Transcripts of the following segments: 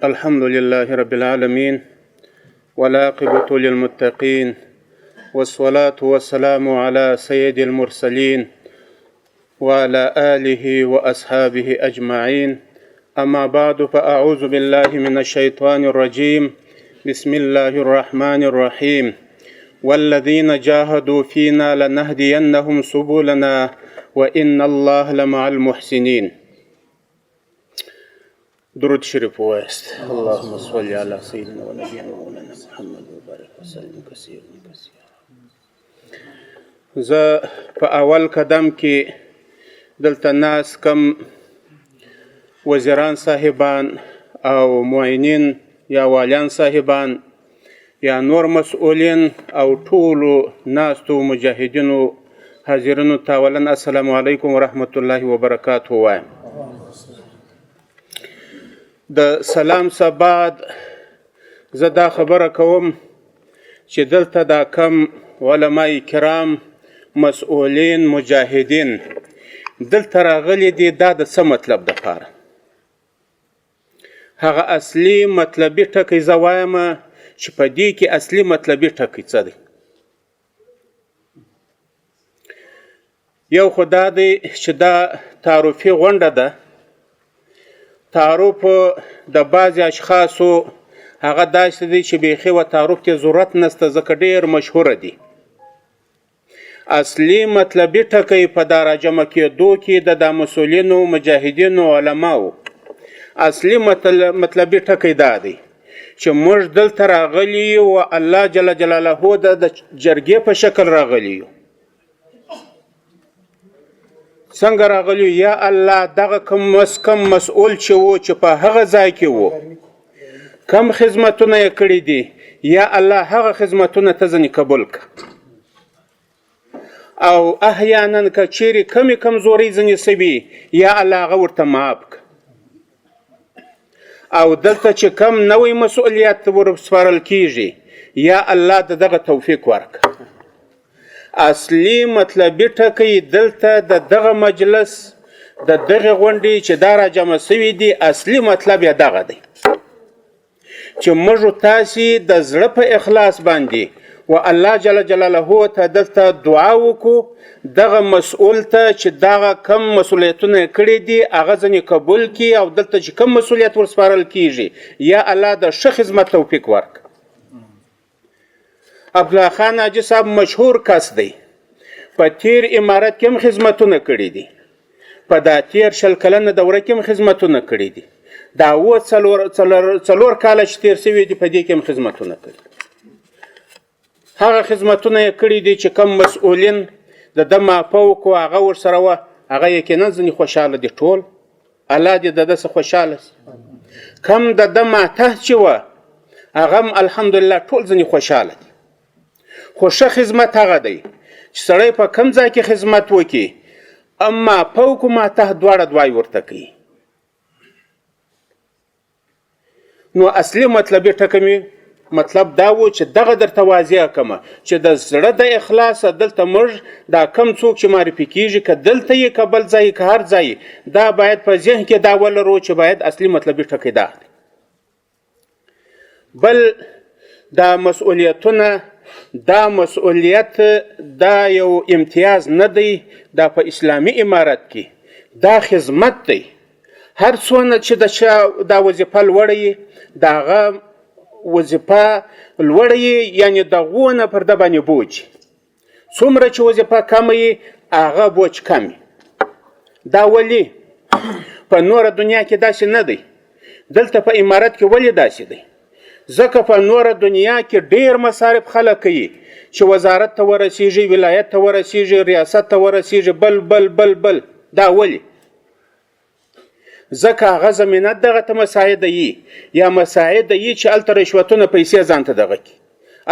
الحمد لله رب العالمين والعاقبة للمتقين والصلاة والسلام على سيد المرسلين وعلى آله وأصحابه أجمعين أما بعد فأعوذ بالله من الشيطان الرجيم بسم الله الرحمن الرحيم والذين جاهدوا فينا لنهدينهم سبلنا وإن الله لمع المحسنين درود شریف ووایاست اللهم صل علی سیدنا و نبینا مولانا محمد وبارک وسلم کثیرا کثیرا زه په اول قدم کې دلته ناس کم وزیران صاحبان او معینین یا والیان صاحبان یا نور مسؤلین او ټولو ناستو مجاهدینو حاضرینو ته اولا السلام علیکم ورحمت الله وبرکاته وایم. د سلام څخه بعد زه دا خبره کوم چې دلته دا کم علماء کرام مسؤلین مجاهدین دلته راغلي دي، دا د څه مطلب دپاره؟ هغه اصلي مطلبي ټکی زه وایم چې په دې کې اصلي مطلبي ټکی څه دی. یو خو دا دی چې دا تعارفي غونډه ده. تعارف د بعضې اشخاصو هغه داسې دی چې بیخي و تعارف ته ضرورت نشته، ځکه ډېر مشهوره دي. اصلي مطلبي ټکی په دا راجمع کېدو کې د دا مسؤلینو، مجاهدینو، علماو اصلي مطلبي ټکی دا دی چې موږ دلته راغلي یو، الله جل جلاله د جرګې په شکل راغلي یو. څنګه راغلی یو؟ یا الله دغه کم مسؤل چې و، چې په هغه ځای کې و، کم خدمتونه یې کړي دي، یا الله هغه خدمتونه ته ځنې قبول کړه. او احیانا که چیرې کمې کمزورۍ ځنې سوي، یا الله هغه ورته معاف کړه. او دلته چې کم نوی مسؤلیت ورسپارل کیږي، یا الله د دغه توفیق ورکړه. اصلي مطلبي ټکی دلته د دغه مجلس د دغې غونډې چې دا راجمع سوي دي، اصلي مطلب یې دغه دی چې موږ تاسې د زړه په اخلاص باندې و الله جل جلاله ته دلته دعا وکړو، دغه مسؤل ته چې دغه کم مسؤلیتونه یې کړي دي هغه ځنې قبول کړي، او دلته چې کم مسؤلیت ورسپارل کیږي، یا الله د ښه خدمت توفیق ورکړه. عبدالله خان حاجي صاحب مشهور کس دی، په تیر امارت کې هم خدمتونه کړي دي، په دا تیر 20 کلنه دوره کې هم خدمتونه کړي دي، دا اووه څلور کاله چې تیر سوي دي په دې کې هم خدمتونه کړي. هغه خدمتونه یې کړي دي چې کم مسؤلین د ده مافوق و، هغه ورسره وه، هغه یقینا ځینې خوشحاله دي، ټول الله دې د ده څخه خوشحاله سي. کم د ده ماتحت چې وه هغه هم الحمدلله ټول ځینې خوشحاله دي. خو ښه خدمت هغه دی چې سړی په کم ځای کې خدمت وکړي، اما فوق و ماتحت دواړه دعای ورته کوي. نو اصلي مطلبي ټکی مې مطلب دا و چې دغه درته واضح کړم چې د زړه د اخلاصه دلته موږ دا کم څوک چې معرفي کیږي، که دلته یې که بل ځای که هر ځای، دا باید په ذهن کې دا ولرو چې باید اصلي مطلبي ټکی دا دی. بل دا مسؤلیتونه، دا مسؤلیت دا یو امتیاز نه دی، دا په اسلامي امارت کې دا خدمت دی. هر څونه چې د چا دا وظیفه لوړه وي، د هغه وظیفه لوړه وي، یعنې د هغو نه پر ده باندې بوج وي. څومره چې وظیفه کمه وي هغه بوج کم وي. دا ولې په نوره دنیا کې داسې نه دی؟ دلته په امارت کې ولې داسې دی؟ ځکه په نوره دنیا کې ډېر مصارف خلک کوي چې وزارت ته ورسیږي، ولایت ته ورسیږي، ریاست ته ورسیږي، بل بل بل بل. دا ولې؟ ځکه هغه زمینه دغه ته مساعده یي یا مساعده یي چې هلته رشوتونه پیسې ځان ته دغه کړي.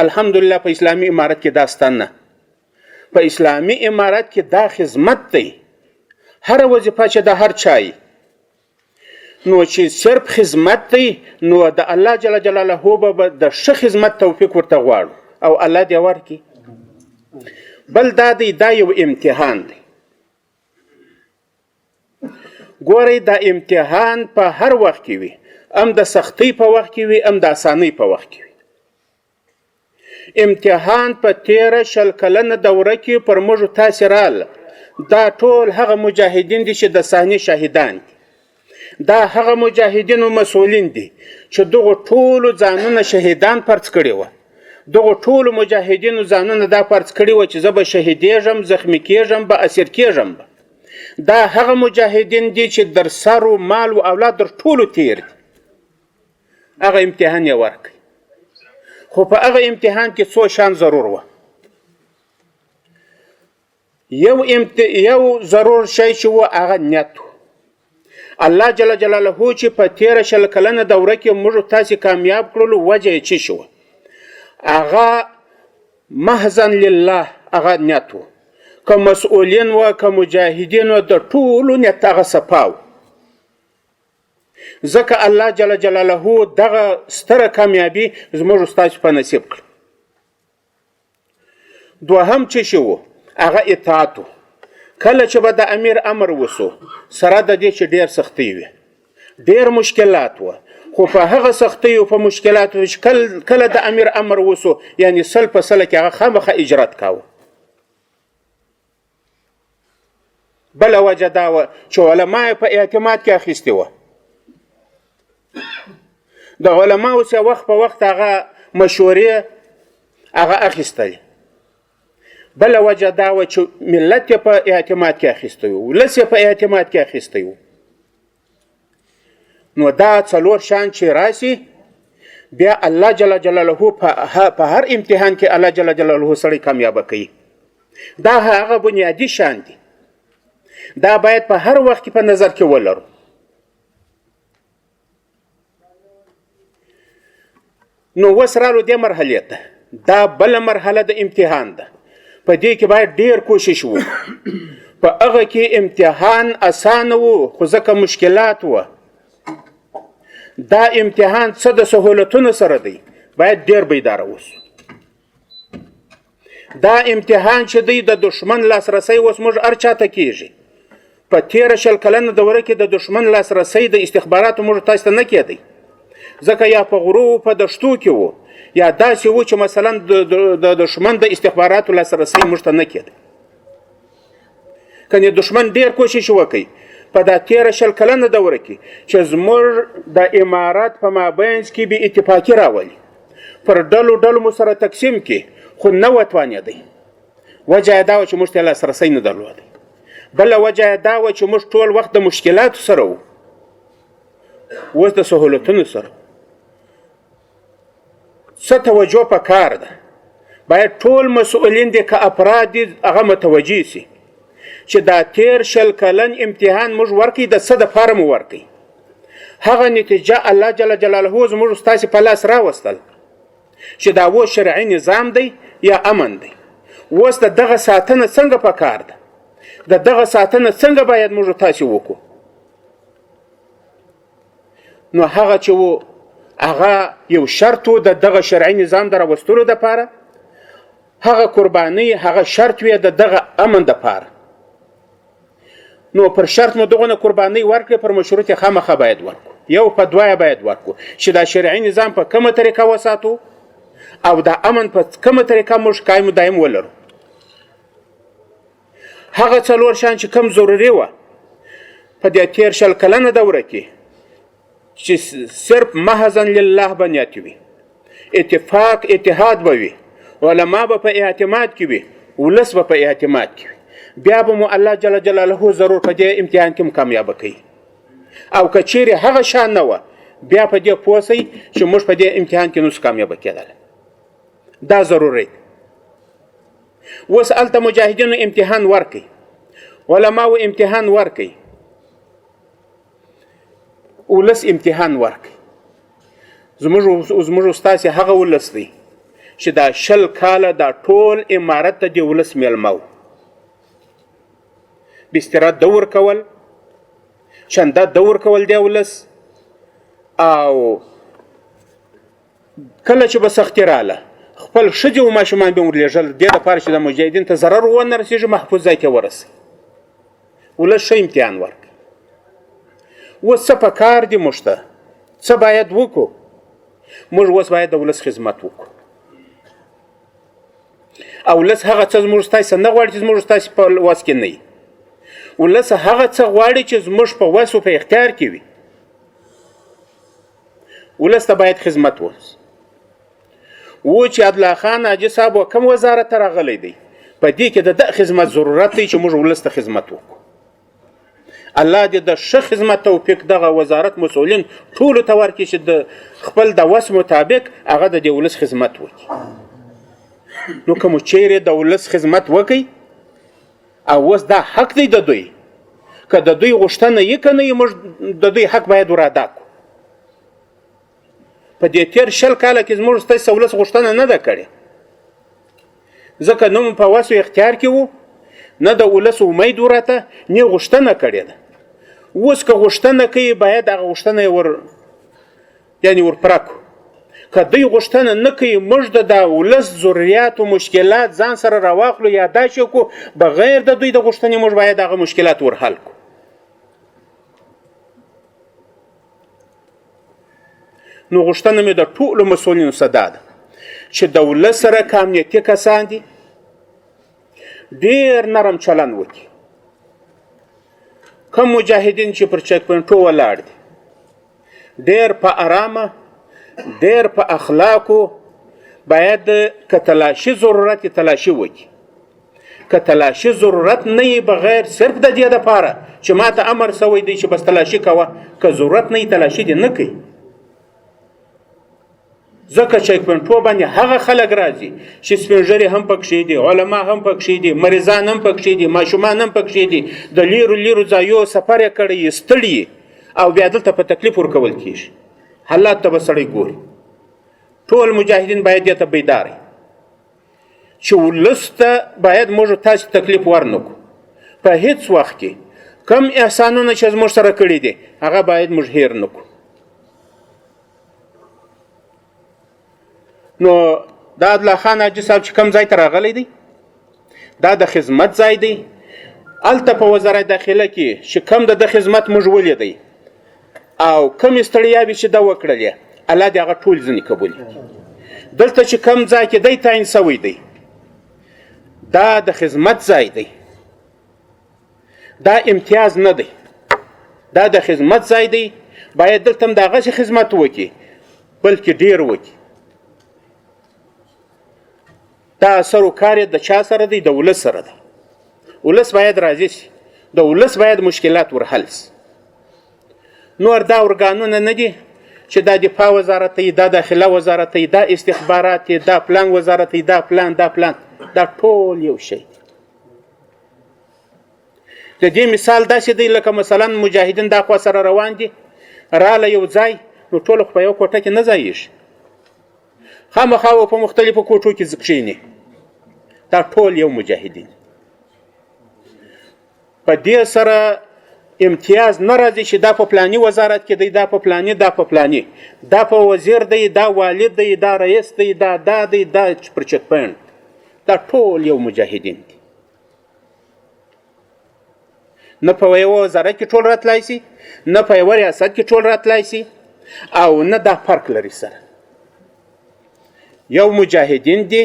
الحمدلله په اسلامي امارت کې دا سته نه. په اسلامي امارت کې دا خدمت دی، هره وظیفه چې د هر چا یي، نو چې صرف خدمت دی، نو د الله جل جلاله به د ښه خدمت توفیق ورته غواړو او الله دې ورکړي. بل دا دی، دا یو امتحان دی. ګورئ دا امتحان په هر وخت کې وي هم د سختۍ په وخت کې وي، هم د اسانۍ په وخت کې وي. امتحان په تیره 20 کلنه دوره کې پر موږ تاسې راله. دا ټول هغه مجاهدین دي چې د صحنې شاهدان دي. دا هغه مجاهدینو مسؤلین دي چې دغو ټولو ځانونه شهیدان فرض کړي وه. دغو ټولو مجاهدینو ځانونه دا فرض کړي وه چې زه به شهیدېږم، زخمي کېږم به، اسیر کېږم به. دا هغه مجاهدین دي چې در سر و مال و اولاد در ټولو تیر دي. هغه امتحان یې ورکړ، خو په هغه امتحان کې څو شان ضرور وه. یو ضرور شی چې و هغه نیت و. الله جل جلاله چې په تیره 20 کلنه دوره کې موږ تاسې کامیاب کړلو، وجه یې څه شوه؟ هغه محضا لله هغه نیت و. که مسؤلین وه، که مجاهدین وه، د ټولو نیت هغه صفا و. ځکه الله جل جلاله دغه ستره کامیابي زموږ ستاسو په نصیب کړه. دوهم چې شی و هغه اطاعت و. کله چې به د امیر امر وسو، سره د دې چې ډېر سختۍ وې، ډېر مشکلات وه، خو په هغه سختیو په مشکلاتو چې کله د امیر امر وسو، یعنی 100 په 100 کې هغه خامخا اجرت کاوه. بله وجه دا وه چې علما یې په اعتماد کې اخیستې وه. د علماو څخه وخت په وخت هغه مشورې هغه اخیستلې. بله وجه دا وه چې ملت یې په اعتماد کې اخیستی و، ولس یې په اعتماد کې اخیستی و. نو دا څلور شان چې راسي، بیا الله جل جلاله په هر امتحان کې الله جل جلاله سړی کامیابه کوي. دا هغه بنیادي شان دي، دا باید په هر وخت کې په نظر کې ولرو. نو اوس رالو دې مرحلې ته، دا بله مرحله د امتحان ده. په دې کې باید ډیر کوشش وکړو. په هغه کې امتحان اسانه و، خو ځکه مشکلات وه. دا امتحان څه د سهولتونو سره دی، باید ډیر بیداره اوسو. دا امتحان چې دی د دښمن لاسرسی اوس موږ هر چاته کیږي. په تیره 20 کلنه دوره کې د دښمن لاسرسی د استخباراتو موږ تاسو ته نه کېدی، ځکه یا په غرو په دښتو کې وو، یا داسې وو چې مثلا د دښمن د استخباراتو لاسرسی موږ ته نه کېدی. کنې دښمن ډیر کوشش وکړي په دا تیره 20 کلنه دوره کې چې زموږ د امارت په مابینځ کې بې اتفاقي راولي، پر ډلو ډلو مو سره تقسیم کړي، خو نه وتوانېدی. وجه یې دا وه چې موږ ته یې لاسرسی نه درلودی. بله وجه یې دا وه چې موږ ټول وخت د مشکلاتو سره وو، اوس د سهولتونو سره. څه توجه په کار ده؟ باید ټول مسؤلین دي که افراد دي هغه متوجه سي چې دا تیر 20 کلن امتحان موږ ورکړي، د څه دپاره مو ورکړي. هغه نتیجه الله جل جلاله زموږ ستاسې په لاس راوستل چې دا اوس شرعي نظام دی یا امن دی. اوس د دغه ساتنه څنګه په کار ده، د دغه ساتنه څنګه باید موږ تاسې وکړو. نو هغه چې و هغه یو شرط و د دغه شرعي نظام د راوستلو دپاره، هغه قرباني هغه شرط وي د دغه امن دپاره. نو پر شرط مو دغونه قرباني ورکړې، پر مشروط یې خامخا باید ورکړو، یو په دوه یې باید ورکړو چې دا شرعي نظام په کومه طریقه وساتو او دا امن په کومه طریقه موږ قایم دایم ولرو. هغه څلور شیان چې کوم ضروري وه په دې تېر 20 کلنه دوره کې چې صرف محضا لله به نیت وي، اتفاق اتحاد به وي، علما به په اعتماد کې وي، ولس به په اعتماد کې وي، بیا به مو الله جل جلاله ضرور په دې امتحان کې هم کامیابه کوي. او که چیرې هغه شان نه وه، بیا په دې پوه سئ چې موږ په دې امتحان کې نسو کامیابه کېدلی. دا ضروري دی. اوس هلته مجاهدینو امتحان ورکړي، علماو امتحان ورکړي، ولس امتحان ورکړي. زموږ ستاسې هغه ولس دی چې دا 20 کاله دا ټول امارت ته د ولس میلمه و، بستره ده ورکول، چنده ده ورکول دی ولس. او کله چې به سختي راله، خپل ښځې او ماشومان به ورلېږل دې دپاره چې د مجاهدین ته ضرر ونه رسېږي، محفوظ ځای ته ورسوي. ولس ښه امتحان ورکړي. اوس څه په کار دي موږ ته؟ څه باید وکړو؟ موږ اوس باید د ولس خدمت وکړو. او ولس هغه څه زموږ ستاسو نه غواړي چې زموږ ستاسو په وس کې نه وي. ولس هغه څه غواړي چې زموږ په وس او په اختیار کې وي. ولس ته باید خدمت وشي. و چې عبدالله خان حاجي صاحب و کوم وزارت ته راغلی دی، په دې کې د ده خدمت ضرورت دی چې موږ ولس ته خدمت وکړو. الله دې د ښه خدمت توفیق دغه وزارت مسؤلین ټولو ته ورکړي چې د خپل د وس مطابق هغه د دې ولس خدمت وکړي. نو که مو چیرې د ولس خدمت وکړي، او اوس دا حق دی د دوی، که د دوی غوښتنه یې که نه یې، موږ د دوی حق باید ور ادا کړو. په دې تېر 20 کاله کې زموږ ستاسو ولس غوښتنه نه ده کړې، ځکه نه مو په وس او اختیار کې وو، نه د ولس امید وراته، نه غوښتنه کړې ده. اوس که غوښتنه کوي، باید هغه غوښتنه یې ور یعنی ور پوره کړو. که دوی غوښتنه نه کوي، موږ د دا ولس ضروریات او مشکلات ځان سره راواخلو یا داسې وکړو، بغیر د دوی د غوښتنې موږ باید هغه مشکلات ور حل کړو. نو غوښتنه مې د ټولو مسؤلینو څخه دا ده چې د ولس سره که امنیتي کسان دي، ډېر نرم چلن وکړي. کوم مجاهدین چې پر چیک پوینټو ولاړ دي، ډېر په ارامه، ډېر په اخلاقو باید که تلاشي ضرورت یې تلاشي وکړي. که تلاشي ضرورت نه یې، بغیر صرف د دې دپاره چې ما ته امر سوی دی چې بس تلاشي کوه، که ضرورت نه یې تلاشي دې نه کوي. ځکه چیک پوینټو باندې هغه خلک راځي چې سپین ږیري هم پکښې دي، علما هم پکښې دي، مریضان هم پکښې دي، ماشومان هم پکښې دي، د لیرو لیرو ځایو سفر یې کړی، ستړي، او بیا دلته په تکلیف ورکول کېږي. حالات ته به سړی ګوري. ټول مجاهدین باید دې ته بیدار وي چې ولس ته باید موږ تاسې تکلیف ورنکړو. په هیڅ وخت کې کم احسانونه چې زموږ سره کړي دي، هغه باید موږ هېر نه کړو. نو دا عبدالله خان حاجي صاحب چې کوم ځای ته راغلی دی، دا د خدمت ځای دی. هلته په وزارت داخله کې چې کوم د ده خدمت موږ ولیدی او کومې ستړیاوې چې ده وکړلې، الله دې هغه ټول ځینې قبول کړي. دلته چې کوم ځای کې دی تعین سوی دی، دا د خدمت ځای دی، دا امتیاز نه دی، دا د خدمت ځای دی. باید دلته هم د هغسې خدمت وکړي، بلکې ډېر وکړي. دا سر و کار یې د چا سره دی؟ د ولس سره دی. ولس باید راضي شي، د ولس باید مشکلات ور حل شي. نور دا ارګانونه نه دي چې دا دفاع وزارت دی، دا داخله وزارت دی، دا استخبارات دی، دا پلان وزارت دی، دا پلان، دا پلان، دا ټول یو شی دی. د دې مثال داسې دی لکه مثلا مجاهدین دا خوا سره روان دي، راله یو ځای، نو ټول خو په یو کوټه کې نه ځایېږي، خامخا به په مختلفو کوټو کې کښېني. دا ټول یو مجاهدین. په دې سره امتیاز نه راځي چې دا په پلاني وزارت کې دی، دا په پلاني، دا په پلاني، دا په وزیر دی، دا والد دی، دا رئیس دی، دا دا دی، دا پر چک پوینټ. دا ټول یو مجاهدین دي. نه په یوه وزارت کې ټول راتلای شي، نه په یوه ریاست کې ټول راتلای شي، او نه دا فرق لري سره. یو مجاهدین دي،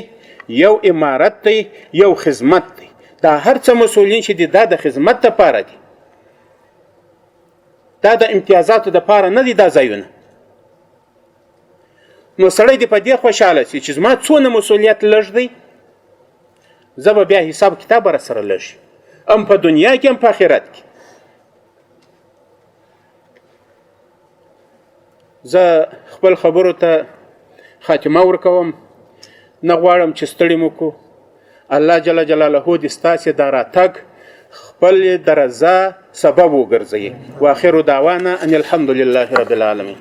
یو امارت دی، یو خدمت دی. دا هر څه مسؤلین چې دي، دا د خدمت دپاره دي، دا د امتیازاتو دپاره نه دي دا ځایونه. نو سړی دې په دې خوشحاله شي چې زما څونه مسؤلیت لږ دی، زه به بیا حساب کتاب را سره لږ هم په دنیا کې هم په آخرت کې. زه خپل خبرو ته خاتمه ورکوم، نه غواړم چې ستړي مو کړو. الله جل جلاله دې ستاسې د راتګ خپل د رضا سبب وګرځوي. واخر دعوانا ان الحمد لله رب العالمین.